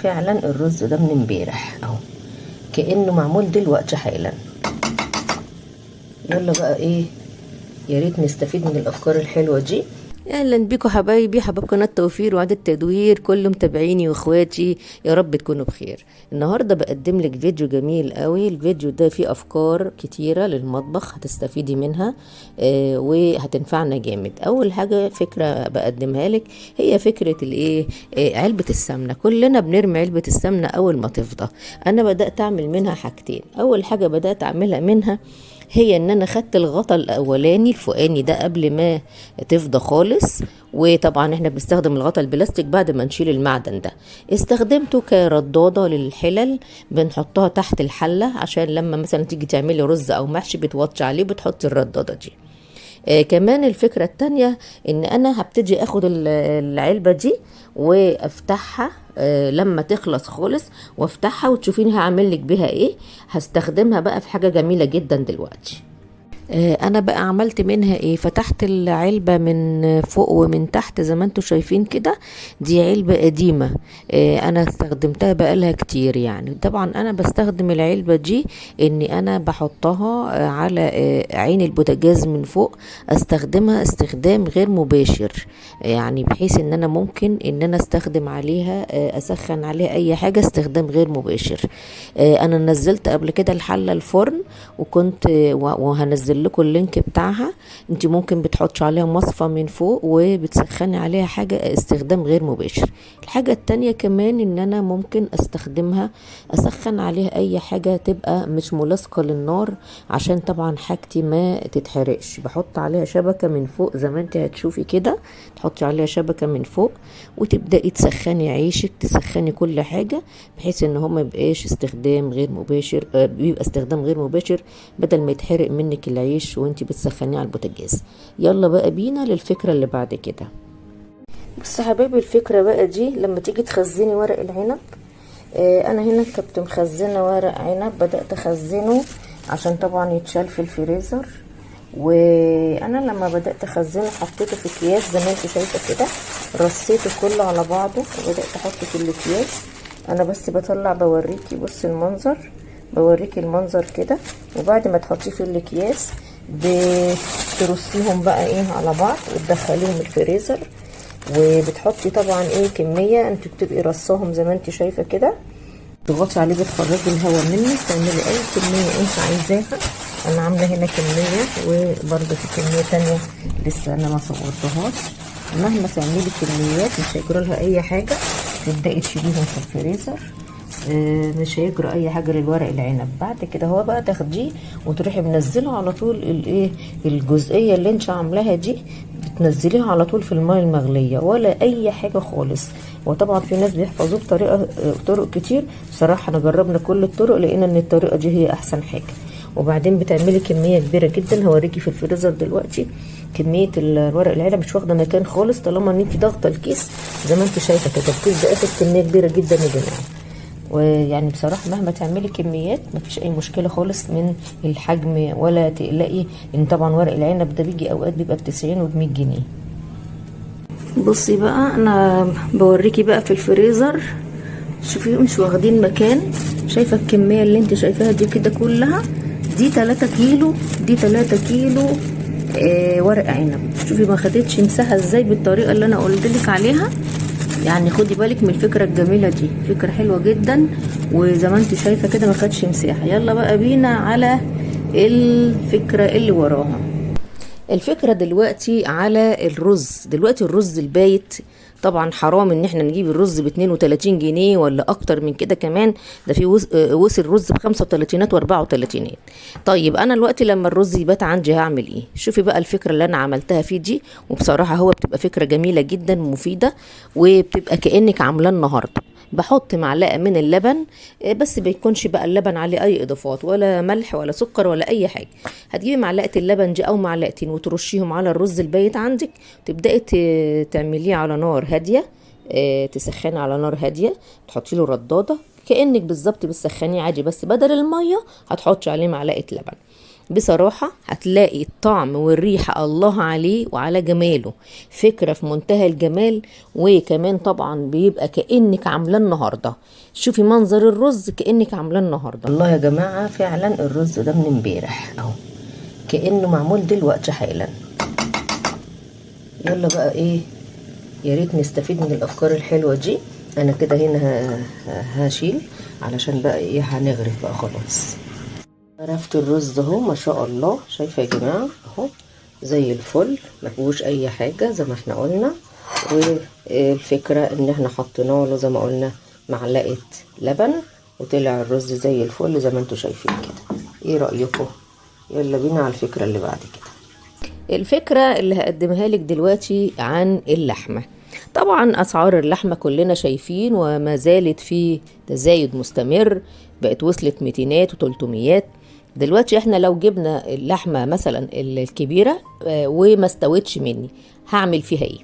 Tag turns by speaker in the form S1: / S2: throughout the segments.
S1: فعلا الرز ده من امبارح اهو، كأنه معمول دلوقتي حالا. يلا بقى ايه، يا ريت نستفيد من الافكار الحلوة دي. اهلا بيكم حبايبي، حبايب قناة توفير وعاده تدوير، كل متابعيني واخواتي، يا رب تكونوا بخير. النهارده بقدم لك فيديو جميل قوي. الفيديو ده فيه افكار كتيرة للمطبخ هتستفيدي منها وهتنفعنا جامد. اول حاجة فكرة بقدمها لك هي فكرة الايه، علبة السمنة. كلنا بنرمي علبة السمنة اول ما تفضى. انا بدات اعمل منها حاجتين. اول حاجة بدات اعملها منها هي ان انا خدت الغطا الاولاني الفوقاني ده قبل ما تفضى خالص، وطبعا احنا بنستخدم الغطا البلاستيك بعد ما نشيل المعدن ده. استخدمته كردادة للحلل، بنحطها تحت الحلة عشان لما مثلا تيجي تعملي رز او محشي بتوطي عليه بتحطي الردادة دي. كمان الفكرة التانية ان انا هبتدي اخد العلبة دي وافتحها لما تخلص خالص، وافتحها وتشوفيني هعمل لك بيها ايه. هستخدمها بقى في حاجة جميلة جدا دلوقتي. انا بقى عملت منها ايه، فتحت العلبة من فوق ومن تحت زي ما انتم شايفين كده. دي علبة قديمة، انا استخدمتها بقالها كتير يعني. طبعا انا بستخدم العلبة دي اني انا بحطها على عين البوتاجاز من فوق، استخدمها استخدام غير مباشر، يعني بحيث ان انا ممكن ان انا استخدم عليها، اسخن عليها اي حاجة استخدام غير مباشر. انا نزلت قبل كده الحلة الفرن، وكنت وهنزل لكم ال link بتاعها. انت ممكن بتحطي عليها مصفى من فوق وبتسخني عليها حاجة استخدام غير مباشر. الحاجة التانية كمان ان انا ممكن استخدمها اسخن عليها اي حاجة تبقى مش ملاصقة للنار، عشان طبعا حاجتي ما تتحرقش. بحط عليها شبكة من فوق زي ما انت هتشوفي كده، تحطي عليها شبكة من فوق وتبدأي تسخني عيشك، تسخني كل حاجة، بحيث ان هو ما يبقاش استخدام غير مباشر، بيبقى استخدام غير مباشر بدل ما يتحرق منك العيش وانت بتسخنيه على البوتاجاز. يلا بقى بينا للفكرة اللي بعد كده. بصوا حبايبي، الفكرة بقى دي لما تيجي تخزني ورق العنب. انا هنا كنت مخزنة ورق عنب، بدأت اخزنه عشان طبعا يتشال في الفريزر. وانا لما بدأت اخزنه حطيته في اكياس زي ما انت شايفة كده، رصيته كله على بعضه وبدأت احطه في الاكياس. انا بس بطلع بوريكي، بصي المنظر، بوريكي المنظر كده. وبعد ما تحطيه في الاكياس بترصيهم بقى ايه على بعض وتدخليهم الفريزر، وبتحطي طبعا ايه كمية، انت بتبقي رصاهم زي ما انت شايفة كده، تضغطي عليه بتخرجي الهواء منه، تعملي اي كمية انت عايزاها. انا عاملة هنا كمية، وبرده في كمية تانية لسه انا ما صورتهاش. مهما تعملي كميات مش هيجرى لها اي حاجة، تبدأي تشيليهم في الفريزر، مش هيجرى اي حاجة للورق العنب. بعد كده هو بقى تاخديه وتروحي منزله على طول الايه الجزئية اللي انت عاملاها دي، بتنزليها على طول في المية المغليه ولا اي حاجة خالص. وطبعا في ناس بيحفظوه بطريقة، طرق كتير، بصراحة انا جربنا كل الطرق، لقينا ان الطريقة دي هي احسن حاجة. وبعدين بتعملي كمية كبيرة جدا، هوريكي في الفريزر دلوقتي كمية الورق العنب مش واخده مكان خالص، طالما ان انت ضاغطة الكيس زي ما انت شايفه كده. الكيس ده اخد كمية كبيرة جدا يا جماعة. ويعني بصراحة مهما تعملي كميات مفيش اي مشكلة خالص من الحجم، ولا تقلقي، ان طبعا ورق العنب ده بيجي اوقات بيبقى ب90 وبمية جنيه. بصي بقى انا بوريكي بقى في الفريزر، شوفي مش واخدين مكان. شايفه الكمية اللي انت شايفاها دي كده كلها، دي 3 كيلو، دي 3 كيلو ورق عنب. شوفي ما خدتش مساحة ازاي بالطريقة اللي انا قلت لك عليها. يعني خدي بالك من الفكرة الجميلة دي، فكرة حلوة جدا، وزي ما انت شايفه كده ما خدش مساحة. يلا بقى بينا على الفكرة اللي وراها. الفكرة دلوقتي على الرز. دلوقتي الرز البايت طبعا حرام ان احنا نجيب الرز ب32 جنيه ولا اكتر من كده كمان، ده في وصل رز ب35 و34. طيب انا دلوقتي لما الرز يبات عندي هعمل ايه؟ شوفي بقى الفكرة اللي انا عملتها فيه دي، وبصراحة هو بتبقى فكرة جميلة جدا ومفيدة، وبتبقى كأنك عاملاه النهارده. بحط معلقه من اللبن، بس بيكونش بقى اللبن عليه اي اضافات، ولا ملح ولا سكر ولا اي حاجة. هتجيبي معلقه اللبن دي او معلقتين وترشيهم على الرز البايت عندك، تبداي تعمليه على نار هادية، تسخني على نار هادية، تحطي له رداده كانك بالظبط بتسخنيه عادي، بس بدل المية هتحطي عليه معلقه لبن. بصراحة هتلاقي الطعم والريحة الله عليه وعلى جماله، فكرة في منتهى الجمال. وكمان طبعا بيبقى كأنك عاملاه النهاردة، شوفي منظر الرز كأنك عاملاه النهاردة. الله يا جماعة فعلا الرز ده من امبارح اهو، كأنه معمول دلوقتي حالا. يلا بقى ايه، يا ريت نستفيد من الافكار الحلوة دي. انا كده هنا هشيل علشان بقى ايه، هنغرف بقى خلاص. غرفت الرز اهو ما شاء الله، شايفه يا جماعة اهو زي الفل، ما فيهوش اي حاجة زي ما احنا قلنا. والفكرة ان احنا حطينا له زي ما قلنا معلقه لبن، وطلع الرز زي الفل زي ما انتوا شايفين كده. ايه رايكم؟ يلا بينا على الفكرة اللي بعد كده. الفكرة اللي هقدمها لك دلوقتي عن اللحمة. طبعا اسعار اللحمة كلنا شايفين وما زالت في تزايد مستمر، بقت وصلت 200 و300. دلوقتي احنا لو جبنا اللحمة مثلا الكبيرة وما استوتش مني، هعمل فيها ايه؟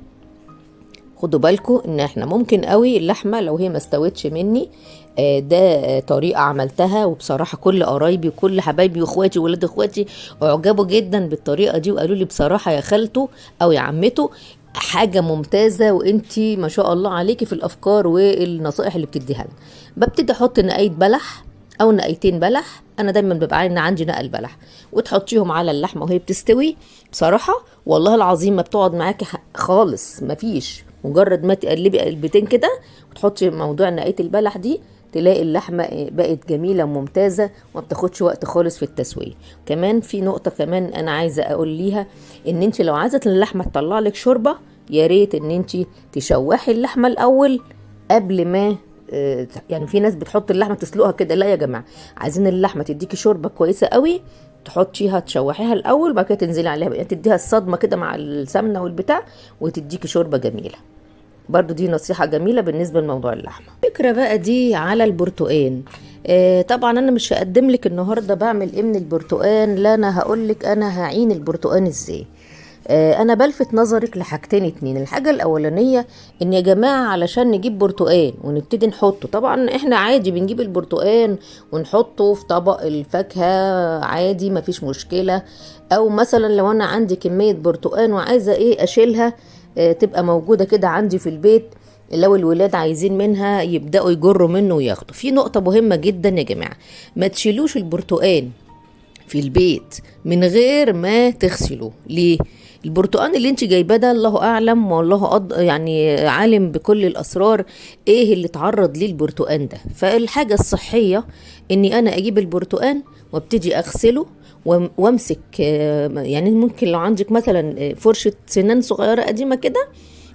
S1: خدوا بالكم ان احنا ممكن قوي اللحمة لو هي ما استوتش مني، ده طريقه عملتها، وبصراحة كل قرايبي وكل حبايبي واخواتي وولاد اخواتي اعجبوا جدا بالطريقة دي، وقالوا لي بصراحة يا خالته او يا عمته حاجة ممتازة، وانتي ما شاء الله عليكي في الافكار والنصائح اللي بتديها لنا. ببتدي احط نقايه بلح او نقايتين بلح، انا دايما ببقى عندي نقل بلح، وتحطيهم على اللحمة وهي بتستوي. بصراحة والله العظيم ما بتقعد معاكي خالص، مفيش، مجرد ما تقلبي قلبتين كده وتحطي موضوع نقايه البلح دي، تلاقي اللحمة بقت جميلة وممتازة وما بتاخدش وقت خالص في التسوية. كمان في نقطة كمان انا عايزه اقول ليها، ان انت لو عايزه اللحمة تطلع لك شوربة، يا ريت ان انت تشوحي اللحمة الاول قبل ما يعني في ناس بتحط اللحمة تسلقها كده، لا يا جماعة، عايزين اللحمة تديكي شوربة كويسة قوي، تحطيها تشوحيها الاول، بعد كده تنزلي عليها، يعني تديها الصدمة كده مع السمنة والبتاع، وتديكي شوربة جميلة. برضو دي نصيحة جميلة بالنسبة لموضوع اللحمة. فكرة بقى دي على البرتقان. طبعا انا مش هقدم لك النهارده بعمل ايه من البرتقان، لا انا هقول لك انا هعين البرتقان ازاي. انا بلفت نظرك لحاجتين اتنين. الحاجة الاولانية ان يا جماعة علشان نجيب برتقان ونبتدي نحطه، طبعا احنا عادي بنجيب البرتقان ونحطه في طبق الفاكهة عادي مفيش مشكلة، او مثلا لو انا عندي كمية برتقان وعايزه ايه اشيلها، تبقى موجودة كده عندي في البيت، لو الولاد عايزين منها يبداوا يجروا منه وياخدوا. في نقطة مهمة جدا يا جماعة، ما تشيلوش البرتقان في البيت من غير ما تغسلوه. ليه؟ البرتقان اللي انت جايباه ده الله اعلم والله يعني عالم بكل الاسرار ايه اللي اتعرض ليه البرتقان ده. فالحاجه الصحية اني انا اجيب البرتقان وابتدي اغسله وامسك، يعني ممكن لو عندك مثلا فرشه سنان صغيرة قديمة كده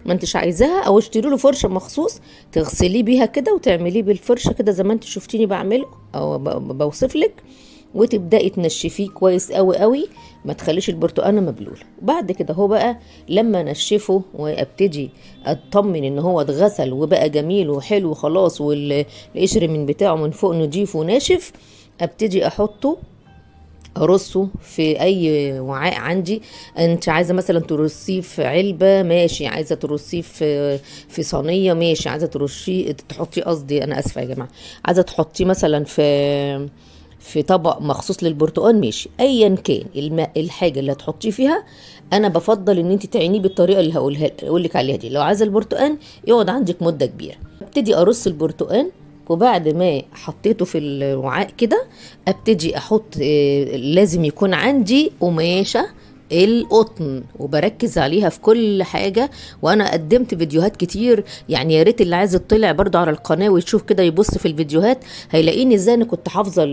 S1: ما انتش عايزاها، او اشتري له فرشه مخصوص تغسليه بيها كده وتعمليه بالفرشه كده زي ما انت شفتيني بعمله او بوصف لك، وتبداي تنشفيه كويس قوي قوي، ما تخليش البرتقانه مبلوله. بعد كده هو بقى لما نشفه وابتدي اطمن ان هو اتغسل وبقى جميل وحلو خلاص، والقشر من بتاعه من فوق نضيف وناشف، ابتدي احطه ارصه في اي وعاء عندي. انت عايزه مثلا ترصيه في علبة ماشي، عايزه ترصيه في صينية ماشي، عايزه ترشيه تحطيه، قصدي انا اسفه يا جماعة، عايزه تحطيه مثلا في طبق مخصوص للبرتقال ماشي، ايا كان الحاجة اللي هتحطيه فيها. انا بفضل ان انت تعينيه بالطريقة اللي هقول لك عليها دي. لو عايزه البرتقال يقعد عندك مده كبيرة، ابتدي ارص البرتقال، وبعد ما حطيته في الوعاء كده ابتدي احط، لازم يكون عندي قماشة القطن، وبركز عليها في كل حاجة. وانا قدمت فيديوهات كتير، يعني يا ريت اللي عايز يطلع برضه على القناة ويشوف كده، يبص في الفيديوهات هيلاقيني ازاي انا كنت حافظه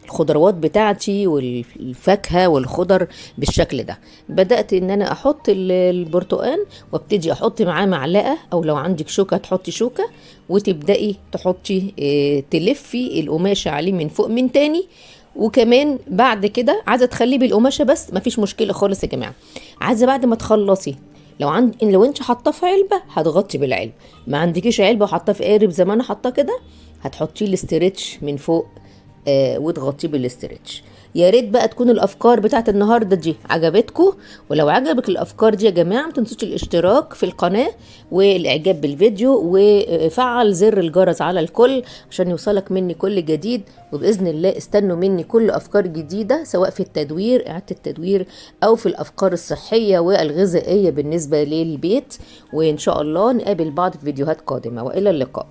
S1: الخضروات بتاعتي والفاكهه والخضر بالشكل ده. بدات ان انا احط البرتقان وابتدي احط معاه معلقه، او لو عندك شوكه تحطي شوكه، وتبداي تحطي تلفي القماشه عليه من فوق من تاني. وكمان بعد كده عايزه تخليه بالقماشه بس مفيش مشكلة خالص يا جماعة. عايزه بعد ما تخلصي، لو انت حاطاه في علبة هتغطي بالعلبه، ما عندكيش علبة وحاطاه في قارب زي ما انا حاطاه كده، هتحطيه ال stretch من فوق، وتغطيه بال stretch. يا ريت بقى تكون الافكار بتاعت النهارده دي عجبتكم، ولو عجبك الافكار دي يا جماعة ما تنسوش الاشتراك في القناة والاعجاب بالفيديو، وفعل زر الجرس على الكل عشان يوصلك مني كل جديد. وباذن الله استنوا مني كل افكار جديدة، سواء في التدوير، اعاده التدوير، او في الافكار الصحية والغذائيه بالنسبة للبيت. وان شاء الله نقابل بعض في فيديوهات قادمة، والى اللقاء.